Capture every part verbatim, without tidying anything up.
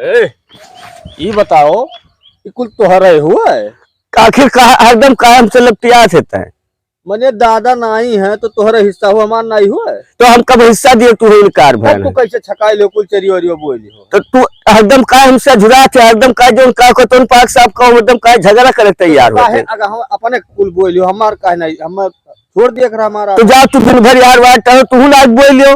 ए, ई बताओ, ई कुल तोहरे हुआ है? आखिर कहा, हरदम काहे हमसे लपटियात है तैं? मने दादा नाई है तो तोहरा हिस्सा हो, हमार नाई हो है? तो हम कब हिस्सा दिए तू इनकार तब भैन तू है? कैसे छकाई ले कुल चरियो वरियो बोई लिहो? तो तू हरदम काहे हमसे झुरात है, हरदम काहे जोन का को तोन पाक साहब का हरदम काहे झगड़ा करे तैयार काहे होते? अगर हम अपने कुल बोई लिहो, हमार काहे नहीं, हम छोड़ दिए कर हमारा। तो जा तू दिन भर यार वाट टहरो, तू ना बोई लियो।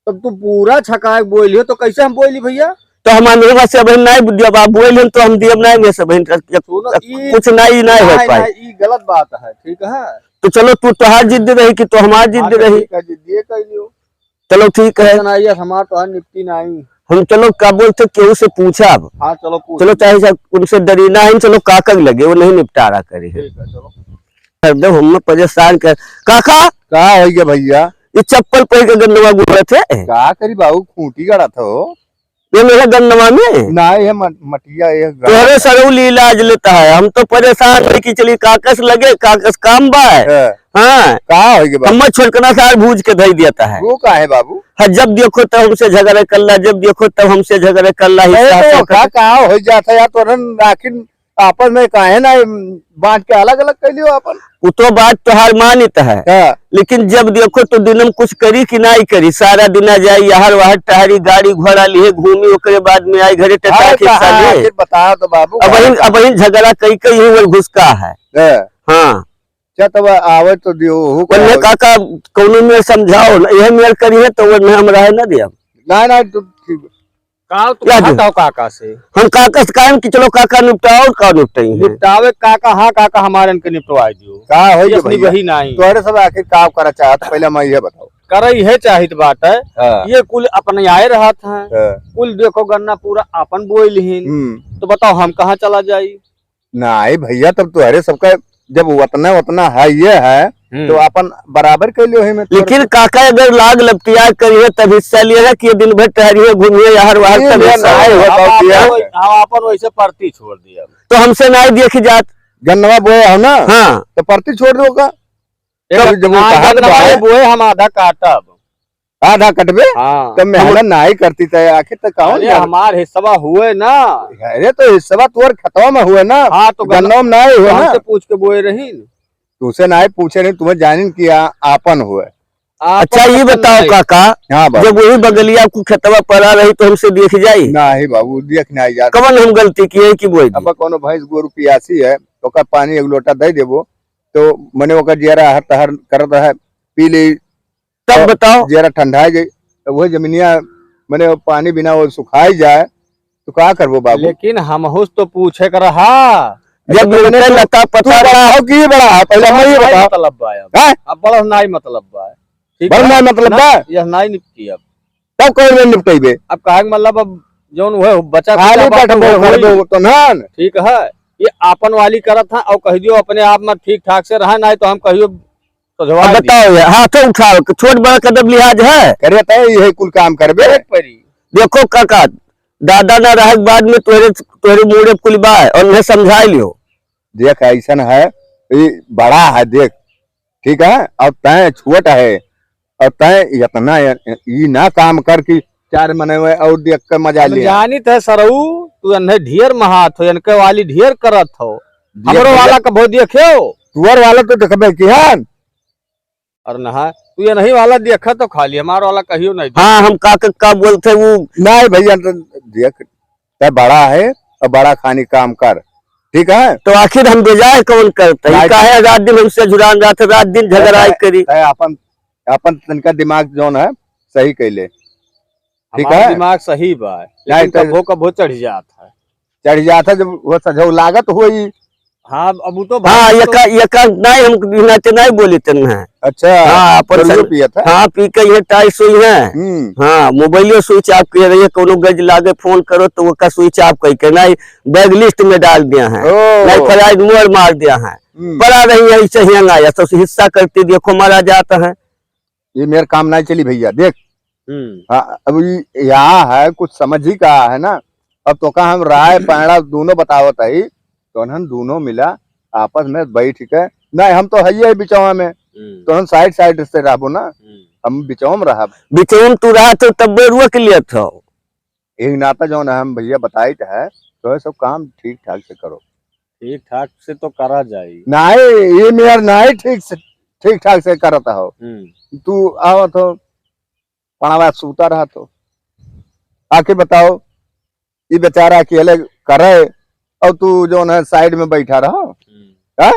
तब तू पूरा छकाए के बोल लियो, तो कैसे हम बोल ली भैया? तो हमार नहीं बस अबहिन नहीं दियब, आप बोल लेन तो हम दियब नहीं, में से बहिन का, का, सुनो, का, ई कुछ नहीं, नहीं हो नहीं, पाई। नहीं, ई गलत बात है, ठीक है? तो चलो, तू तोहार जिद रही कि तो हमार जिद हाँ, तो रही। ठीक है, जिद ये कर लियो। चलो, ठीक है। ऐसा नहीं है, हमार तोहार निपटी नहीं। हम चलो, का बोलते, केहू से पूछा अब। हाँ, चलो, पूछ। चलो, चाहे से उनसे डरी ना है, चलो, काका के लगे, वो नहीं निपटारा करी है। ठीक है, चलो। हरदम हम परेशान कर। काका, का हो गया भैया? ये चप्पल पहन के गन्नवा घूमत है। का करी बाबू, खूंटी गड़त हो? ये मेरा गन्नवा में? ना, ये मट-, मटिया, ये गड़ा तोहरे सरऊ लीला आज लेता है। हम तो परेशान है कि चली काकस लगे, काकस काम बा है। हाँ। हाँ। का हो गया बाबू? हम छोटकना सार भूज के धई देता है। वो का है बाबू? हाँ, जब देखो तब हमसे झगड़ा कर ला, जब देखो तब हमसे झगड़ा कर ला, अरे हिस्सा तो से का, कर का हो जाता है यार, तोरन आखिर आपस में काहे ना, उम, बांट के अलग-अलग कर लियो आपन। उ तो बात तोहार मानित है। हाँ। लेकिन जब देखो तो दिनम कुछ करी कि नाई करी, सारा दिना जाई, यहर वहर टहरी, गाड़ी घोड़ा लिहे घूमी, ओकरे बाद में आई घरे टटा अरे के कहाँ, साजे। आखिर बताओ तो बाबू, अब कहाँ, वही, कहाँ? अब वही झगड़ा कई कई ही वो घुसका है। हाँ। हाँ। अच्छा, तब आवे तो दियो, हो क्या उन्हें हो? काका कौनो में समझाओ ना, यह मेर करी है तो उन्हें हम रहे ना दिया। ना, ना, तो ठीक। का तू या कहत दे। हो काका से? हम काका से कहन कि चलो काका निपटाओ, और का निपटाई है? निपटावे काका, हाँ काका, हमारे इनके निपटवा दियो। का होई ये गे अपनी भैया? वही नहीं। तोहरे सब आखिर का करा चाहत, पहले मैं ये बताओ। करई है चाहित बात है। हाँ। ये कुल अपने आए रहत हैं। हाँ। कुल देखो गन्ना पूरा अपन बोई लिहिन। हम्म। तो बताओ हम कहाँ चला जाई? नाहीं भैया, तब तोहरे सबका जब उतना, उतना है, ये है, हम्म। तो अपन बराबर कर लियो है में तोर। लेकिन काका अगर लाग लपटिया करिए, तब हिस्सा लिए है कि ये दिन भर टहरिए, घूमिए, यार, वार, ये तब मेरा हिस्सा नाहीं है। हो हम पाती है। आपन वै-, हम आपन वैसे परती छोड़ दिया। तो हमसे नाहीं देखी जात। गन्नवा बोए हो ना? हाँ। तो परती छोड़ दो का? एक तब जब वो आधा कहा तो गन्नवा बाहर बोए, हम आधा काटब। आधा कटबे? हाँ। तो मेहनत हम नाहीं करती त आखिर त कौन अरे, जाने? हमार हिस्सवा हुए ना। अरे, तो हिस्सवा तोर खेतवा में हुए ना, हाँ, तो गन्नवा में नाहीं हुए तो ना। हमसे पूछ के बोए रही न। तुमसे नाहीं पूछे रही, तुम्हें जानिन कि आ-, आपन हुए। आपन अच्छा, ये पसंद बताओ नाहीं। काका, हाँ बाबू। जब वही बगलिया को खेतवा पड़ा रही तो हमसे देख जाई? नाहीं बाबू, देख नाहीं जात। कवन हम गलती किए कि बोई दी? अब कौनो भैंस गोरू पियासी है, ओकर पानी एक लोटा दे देबो, तो मने ओकर जियरा हर तहर करत है, पी ली, तब तो बताओ। जियरा ठंडा जाई, तो वही जमीनिया, मने वो पानी बिना वो सुखाई जाए, तो का करबो बाबू? लेकिन हमहूस तो पूछे के रहा। जब अच्छा, तो मने मिलते तू, लता तू पता ना। बताओ कि बड़ा है, पहले हमें ये बड़ा बताओ। मतलब बा अब। हैं? अब बड़ा नाहीं मतलब बा। ठीक बड़ा है? नाहीं मतलब ना, बा? यह नाहीं निपटी अब। तब कौन में निपटेबे? अब कहे के मतलब अब जौन हुए बचा खाली खुचा बात बैठबो हुए करबो होई। तो ना। ठीक है, ये आपन वाली करत है और कह दियो अपने आप में ठीक ठाक से रहा, नाहीं तो हम कहियो तो जवाब अब दियो। बताओ यार, हाथों उठाओ, कि छोट बड़ा का दब लिहाज है? करे तय यही कुल काम करबे। एक परी। देखो काका, दादा ना रहे के बाद में तोहरे, तोहरे मुड़े कुल बा है और उन्हें समझा लियो। देख, ऐसन है, ये बड़ा है, देख, ठीक है, और तय छोट है, और तय इतना ई ना काम कर कि चार मनवे और देख के मजा हम ले। जानित है सरऊ, तू अन्हे ढेर महात हो, इनके वाली ढेर करत हो। देख हमरो भैया। वाला कभो देख्यो? तुअर वाला तो देखबे किहन। और नहा, तू ये नहीं वाला देखा तो खाली, हमार वाला कहियो नहीं देखा। हाँ, हम का, का, का बोलते वो। नहीं भैया, तो देख, तय बड़ा है और बड़ा खानी काम कर, ठीक है? तो आखिर हम बेजाय कौन करते हैं? नहीं। काहे रात दिन हमसे झुरान जात है, रात दिन झगड़ा तय, करी। तय अपन, अपन तनका दिमाग जौन है, सही कैले, ठीक हमार है? दिमाग सही बा, नहीं लेकिन तो कभो कभो चढ़ जात है। चढ़ जात है जब वो सजौ लागत होई। हाँ, अब वो तो हाँ, भाई ये तो का, ये का नहीं, हम नाते नहीं बोली तन है। अच्छा, हाँ, अपन दारू सर पियत है? हाँ, पी के ये टाइस हुई है। हम्म। हाँ, मोबाइलो switch off किए रहिए, कोनो गज लागे फोन करो तो वो का switch off कह के नहीं, blacklist में डाल दिया है, ओ। नहीं flight mode मार दिया है। हम्म। पड़ा रही है, ऐसे ही आया, तो हिस्सा करती देखो मारा जाता है। ये मेरा काम नहीं चली भैया, देख। हम्म। हाँ, अब ये यहाँ है, कुछ समझ ही का है ना। अब तो का हम राय पैड़ा दोनों बतावत है, तो हम दोनों मिला आपस में बैठ के, नहीं, हम तो है ही बिचवा में, हम्म। तो हम side side से रहबो ना। हम्म। हम बिचौम रहब। बिचौम तू रहत हो, तब्बे रोक लेत हो। एक नाता जौन है, हम भैया बताइत है, तो ये सब काम ठीक ठाक से करो। ठीक ठाक से तो करा जाई। नाहीं, ये मेर नाहीं ठीक से, ठीक ठाक से करत हो। हम्म। तू आवत हो, पड़वा सूता रहत हो। आके बताओ, ई बेचारा अकेले करे और तू जौन है side में बैठा रहो। हम्म। हाँ?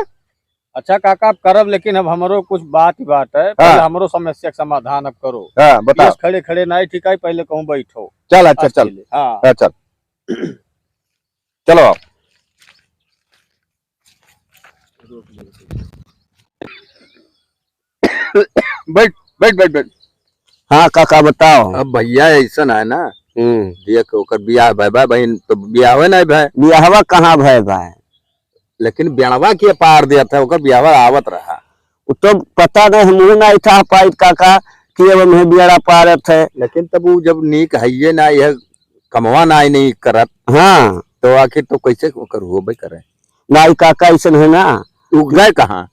अच्छा काका, अब करब, लेकिन अब हमरो कुछ बात ही बात है, पहले हाँ। हमरो समस्या के समाधान अब करो। हाँ, बताओ। केस खड़े खड़े नाहीं ठिकाई, पहले कहूँ बैठो। चल, अच्छा, आज चल। के लिए, हाँ। हाँ, चल। चलो आओ। बैठ, बैठ, बैठ, बैठ। हाँ काका, बताओ। अब भैया ऐसन है ना, हम्म। देख, ओकर बियाह भय बा, बहिन, तो बियाहवे नाहीं भय। बियाहवा कहाँ भय बा? लेकिन बेणवा के पार देत है, ओकर बियाहवा आवत रहा। उ तो पता नहीं, हमहू नाहीं था पाइत काका कि अब हमें बेड़ा पारत है। लेकिन तब उ जब नीक हइये ना, यह कमवा नाहीं, नहीं करत। हाँ। तो आखिर तो कैसे ओकर होबे करे? नाहीं काका, ऐसन है ना। उ गए कहाँ?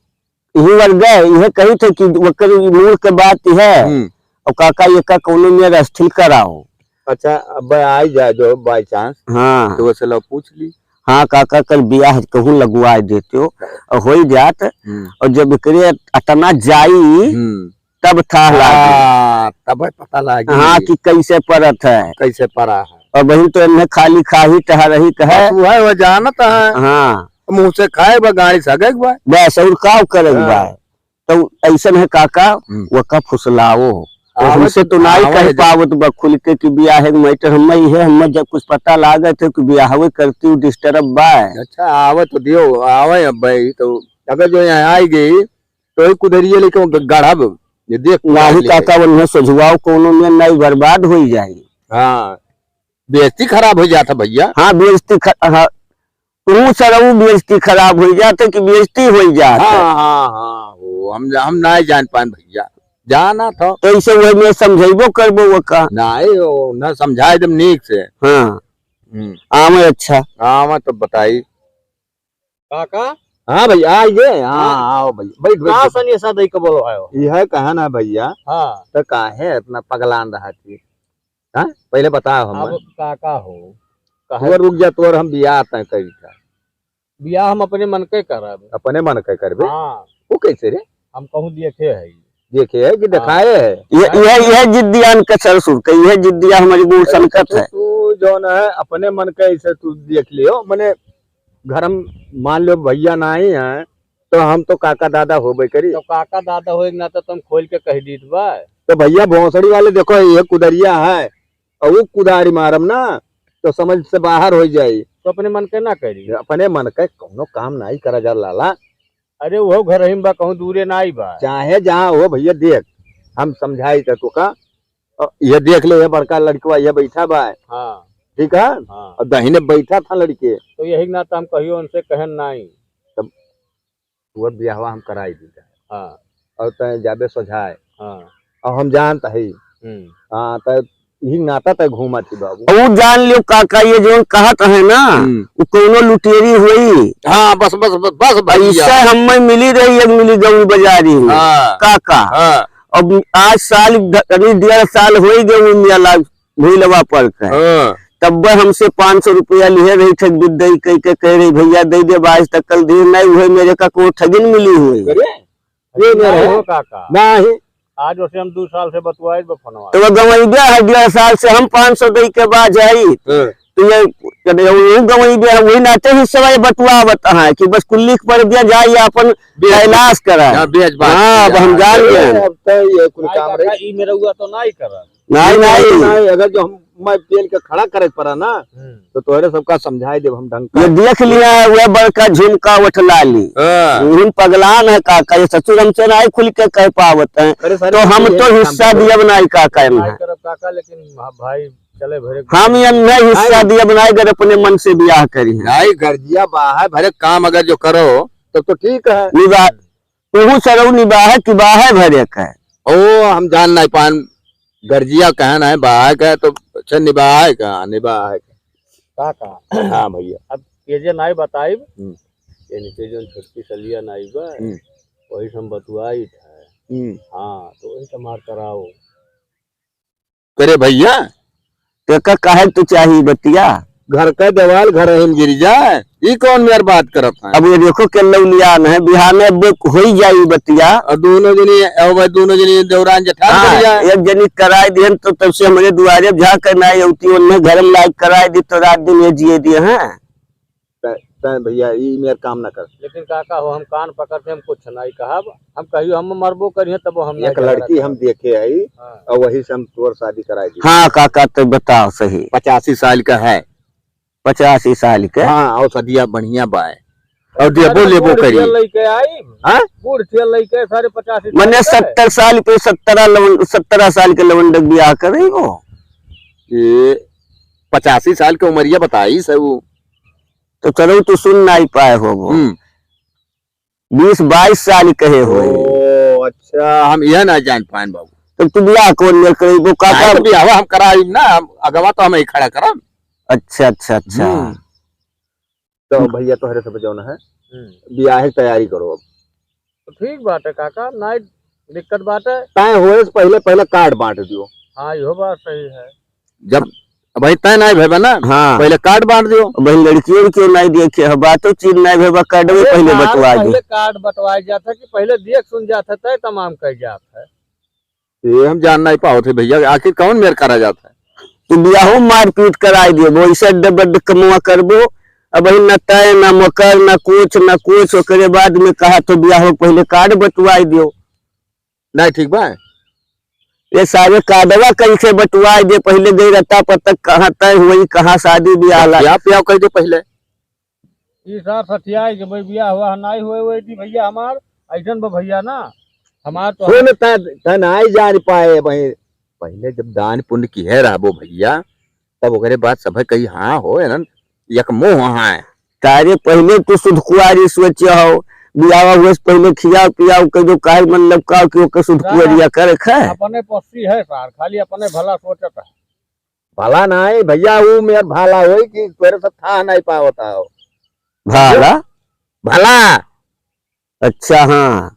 इही वर गए, इहे कही थे कि ओकर मूल के बात है। हम्म। और काका, ये का कोनो में अस्थिर कराओ। अच्छा, अब आई जाए जो by chance, हाँ। तो वैसे लो पूछ ली। हाँ काका, कल बियाह कहूँ लगवाए देते हो, और होई जात, हम्म। और जब एकरे अतना जाई, हम्म। तब था लागी। हाँ, तब पता लागी। हाँ, कि कैसे परत है। कैसे परा है। और बहिन तो एन्हे खाली खाही टहरही कहे। बस वह, वह जानत है। हाँ। मुँह से खाए बा, गाड़ी सगे के बा। बस, और का करे के बा? हाँ। तो ऐसन है काका, हम्म। वो का फुसलाओ। तो आवे हमसे तो, तो नाहीं आवे कह दे। पावत बा खुल के कि बियाह है, matter हम ही है, हम जब कुछ पता लागत है कि बियाहवे करती हूँ, disturb बा। अच्छा, आवे तो दियो, आवे अब भाई, तो अगर जो यहाँ आई गई, तो ही कुदरिये लेके वो ग-, गढ़ब, ये देख, नाहीं ले। काका, उन्हें सोझवाओ कोनो में नाहीं, बर्बाद होई जाई। हाँ, बेइज्जती खराब हो जाता भैया। हाँ, बेइज्जती ख-, हाँ, तू सरऊ बेइज्जती खराब हो जात है कि बेइज्जती हो जात है। हाँ, हाँ, हाँ, वो हम, हम नाहीं जान पाएन भैया, जाना था। तो ऐसे वह मैं समझाइबो करबो वो का। नाहीं, वो ना समझाए दम नीक से। हाँ। हम्म। आवे अच्छा। आवे तो बताई। काका? हाँ भैया, आ गए। हाँ, हाँ। आओ भैया, बैठ, बैठ, का बैठ। सनिया सा दई के बोलो आयो? यह कहा ना भैया, हाँ। तो काहे इतना पगलान रहा थी? हाँ? पहले बताओ हम। अब काका हो, कहे तोर रुक जा, तोर हम बियाह तय करी था। बियाह हम अपने मन के करब। अपने मन के करबे? हाँ। वो कैसे रे? हम कहूँ देखे है। देखे है कि हाँ। दिखाए है? ये, ये, ये जिद्दियान के ससुर के, ये जिद्दिया हमारी गुण अरे संकट ससुर, है। तू जौन है, अपने मन के ऐसे तू देख लियो, मने घर में मान लो भैया नाहीं है, तो हम तो काका दादा होबे करी। तो काका दादा होए के नाते तुम खोल के कह दीत बा। तो भैया भोसड़ी वाले देखो, ये कुदरिया है, और वो कुदारी मारम ना, तो समझ से बाहर हो जाई। तो अपने मन के ना करी। अपने मन के कोनो काम नाहीं करा जा लाला। अरे वो घर ही में बा, कहूँ दूरे नाहीं बा। चाहे जहाँ हो भैया, देख, हम समझाई त तू का, अ, ये देख ले, ये बड़का लड़कवा ये बैठा बा। हाँ। ठीक है? हाँ। और दहिने बैठा था लड़के। तो यही नाते हम कहियो उनसे कहन नाहीं। तब तोर बियाहवा हम कराई दी जाए। हाँ। और तय जाबे सोझाए। हाँ। और हम जानत हई। हम्म। हाँ, तय यही नाता तय घूमत ही बाबू। और उ जान लियो काका, ये जोन कहत है ना, हम्म। उ कौनो लुटेरी होई। हाँ, बस, बस, बस, बस भैया। ऐसे हमें मिली रही एक मिली गौरी बाजारी में। हाँ। काका। हाँ। अब आज साल ध-, अभी डेढ़ साल होई गए उ मेला भूलवा पर के। हाँ। तब वह हमसे पाँच सौ रुपया लिहे रही, ठग बिद्दई कह के कह रही, "भैया दे दे, आज तक कल देर नहीं हुए, मेरे का को ठगिन मिली हुई।" अरे, ये मेरा नहीं है। हो काका। नहीं। आज उसे हम दो साल से बतुआई बा फोनवा। तो वह गंवैया है, डेढ़ साल से हम पाँच सौ दे के बाज आई। हाँ। तो ये, ये वो गंवैया है, वही नाते ही सवाई बतुआ बता है कि बस कुल्ली पर दिया जाए या अपन बेच, कैलाश करा। हाँ, बेच बात हाँ, अब हम जान गए। अब तो ये कुल भाई काम काका, रहे। ई मेरा हुआ तो नहीं करा। नहीं, नहीं, नहीं। नहीं, अगर जो हम, मैं पेल के खड़ा करे पड़ा ना, हम्म। तो तोहरे सबका समझाई देब हम ढंग का। ये देख लिया, वह बड़का झुमका उठला ली। हाँ। उन्हीं पगलान है काका, ये ससुर हमसे नहीं खुल के कह पावत हैं। अरे सर, तो हम ये तो काम हिस्सा तो दियब नहीं काका, हम भाई है। करब काका, लेकिन भा-, भाई चले भरे हम ये नहीं हिस्सा नहीं। दियब नहीं, अगर अपने मन से ब्याह करी हैं। नहीं, गर्जिया बाहर भरे काम अगर जो करो, तब तो ठीक है। निभा-, तू सरऊ निबाहे कि बाहे भरे का है? ओ, हम जान नहीं पान, गर्जिया कहन है, बाहे का है, तो अच्छा निबाहे का, निबाहे का। का का? हाँ भैया। अब तेजे नाई बताइब, हम्म। ये नीचे जोन छोटकी सलिया नाई बा, हम्म। वही से हम बतुआई था। हम्म। हाँ, तो वही से मार कराओ। करे भैया, तो का कहे तो चाही बतिया? घर का देवाल घर ही में गिर जाए, ई कौन मेर बात करत है? अब ये देखो के लौलियान है, बिहाने अब होई जाई बतिया। और दोनों जनी, अब भाई दोनों जनी देवरान जेठान हाँ, बन जाए। एक जनी कराए दिहन तो तब से हमरे दुआरे अब झाँक के ना अउती, उन्हें घर में लाइक कराए दी तो रात दिन ये जिए दिए हैं। तै, तै भैया, ई मेर काम ना कर। लेकिन काका हो, हम कान पकड़ के हम कुछ नहीं कहब, हम कहियो हम मरबो करिए तब हम एक नहीं झगड़ा लड़की हम करब। देखे हई, हाँ। और वही से हम तोर शादी कराई दी। हाँ काका, तो बताओ सही। पचासी साल का है। पचासी साल के? हाँ, और सदिया बढ़िया बाय। और अरे देबो तो लेबो बूढ़ करी। ठिया लइके आई, हाँ? बूढ़ ठिया लइके सारे पचासी मने साल के। सत्तर साल पे, सत्तरा लवन-, सत्तरा साल के लवंडक बियाह करे हो। ये पचासी साल के उमरिया बताई से वो। तो चलो, तू सुन नाई पाए हो वो। हम्म। बीस बाईस साल कहे होई। ओ, अच्छा, हम यह ना जान पाएन बाबू। तो तू बियाह कौन मेर करेबो, काका? नहीं, तो बियाह हम कराई ना, हम अगवा तो हम ही खड़ा करब। अच्छा, अच्छा, अच्छा। हम्म। तो भैया तोहरे सब जौन है, हम्म। बियाह की तैयारी करो अब। तो ठीक बात है काका, नाई दिक्कत बात है। तय होए से पहले, पहले कार्ड बांट दियो। हाँ, इहो बात सही है। जब भाई तय नाई भेबा ना, हाँ। पहले कार्ड बांट दियो। भाई लड़कियों उड़कियों नाई देखे है, बातों चीज नाई भेबा, कार्ड में अरे पहले साहब, बंटवा दो। पहले कार्ड बंटवाए जाता कि पहले देख सुन जाता, तय तमाम कह जात है। ये हम जान नाई पावत है भैया, आखिर कौन मेर करा जाता है? तो बियाहो मारपीट कराए दियो, वो ऐसे अड्डे बड्डे कमवा करबो, अब वही न तय न मकर न कुछ न कुछ, ओकरे बाद में कहा तो बियाहो पहले कार्ड बंटवाए दियो। नाई ठीक बा। ये सारे कार्डवा कैसे बंटवाए दे, पहले गई रता पतक कहाँ तय हुई, कहाँ शादी बियाह ला। खिया पियाव कह दे पहले। ई सार सठियाई के भाई बियाह हुआ नाई हुए, हुए दी भैया हमार, ऐसन बा भैया ना, हमार तो सुन, त, त नाई जान पाए भाई, पहले जब दान पुण्य किहे रहबो भैया, तब ओकरे बाद सभे कही, "हाँ हो, एनन एक मोह हाँ है।" तारे पहले तू सुध कुआरी सोचे हो, बियाह हुए से पहले खियाव पियाव के जो काहे मन लपकाव कि ओके सुध का कुआरिया करे खाए। अपने पस्सी है सार, खाली अपने भला सोचत है। भला नाई भैया, ऊ मेर भला होई कि तोरे सब था नाई पावत हो। भला? भला। अच्छा, हाँ।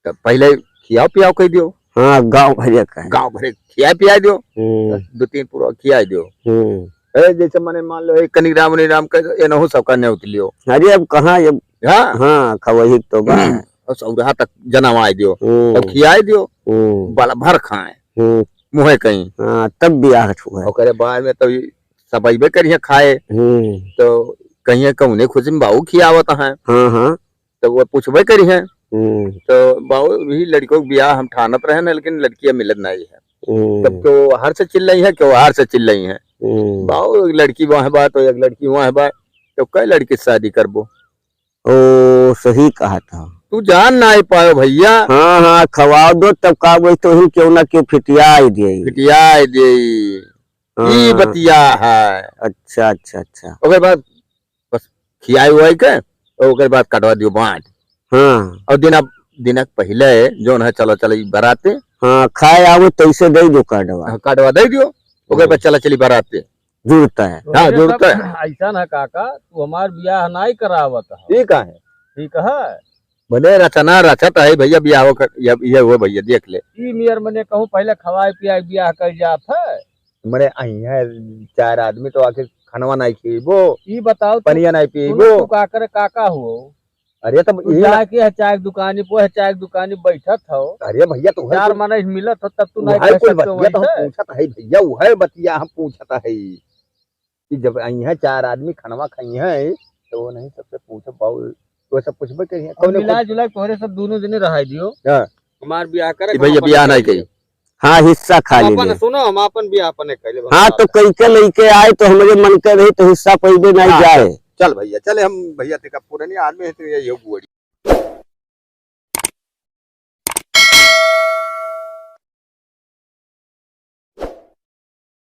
तो पहले खियाव पियाव कह दियो। हाँ, गाँव भरे का है। गाँव भरे खिया पिया दियो। हम्म। दो तीन पुरवा खिया दियो। हम्म। ए, जैसे मने मान लो, ए, कनिक राम, उनी राम कह दो, एनहु सबका नेवत लियो। अरे, अब कहाँ, अब हाँ। हाँ, खवही तो बा। हम्म। और सौरहा तक जनवाए दियो। हम्म। तब खियाए दियो। हम्म। बल भर खाए। हम्म। मुँहे कहीं। हाँ, तब बियाह छुआ। ओकरे बाद में तो ई सब अइबे करिहे खाए। हम्म। तो कहिए कौने खुशी में बाऊ खियावत हैं। हाँ, हाँ। तो वो पूछबे करिहे। हम्म। तो बाऊ भी लड़कों के बियाह हम ठानत रहे ना, लेकिन लड़कियाँ मिलत नहीं है। हम्म। तब क्यों हर से चिल्लाई है, क्यों हर से चिल्लाई है। हम्म। बाऊ एक लड़की वहाँ बा, तो एक लड़की वहाँ बा, तो कै लड़की से शादी करबो? ओ, सही कहा था। तू जान नाई पायो भैया। हाँ, हाँ, खवाओ दो, तब का बोलते हो, क्यों ना क्यों फिटियाई दे। फिटियाई दे। हाँ। ई बतिया है। अच्छा, अच्छा, अच्छा। ओकर बाद बस खियाई उआई के, और ओकर बाद कटवा दियो बाँट। हाँ। और दिना, दिना के पहले जौन है, चलो, चलो, ई बराते। हाँ, खाए आवो, तैसे दे दो कार्डवा। हाँ, कार्डवा दे दियो, ओकर बाद हम्म। चला चली बराते। जुड़ता है। हाँ, तोहरे जुड़ता सब है। ऐसा ना काका, तू हमार बियाह नाई करावत हो। ठीक है। ठीक है। मने रचना रचत है भैया, बियाह कर, ये, ये हुआ भैया, देख ले। ई मेर मने कहूँ पहले खवाए पियाए बियाह कर जात है। मने अइहें चार आदमी तो आखिर खनवा नाई खिएबो, ई बताओ तू, पनिया नाई सुनो, पीबो। तू का करे काका हो? अरे तब तू ई ना जाके है चाय के दुकानी पे, है चाय के दुकानी बैठत हो। अरे भैया, तो है चार कुल, मनई मिलत हो, तब तू वो नाई है कह कुल सकते हो बतिया तो हम वैसे। पूछत है भैया, वो है बतिया हम पूछत है। कि जब अइहें चार आदमी खनवा खइहें, तो वो नहीं सबसे पूछो, बाबू, वो सब पूछबे करिहें, अब कौन मिला कौन जुला के तोहरे सब दोनों जने रहाई दियो। हाँ। हमार बियाह करे, कि हम भैया अपने बियाह कर नहीं लेब। कही। हाँ, हिस्सा खा हम ली अपन, ले। सुनो, हम अपन बियाह अपने कर लेब, हाँ, हम तो कई के लइके आए तो हमरे मन के रही तो हिस्सा पइबे नहीं हाँ, जाए। चल, चल भैया, चले हम भैया, तेका पुरानी आदमी है तो यही हो बुआरी।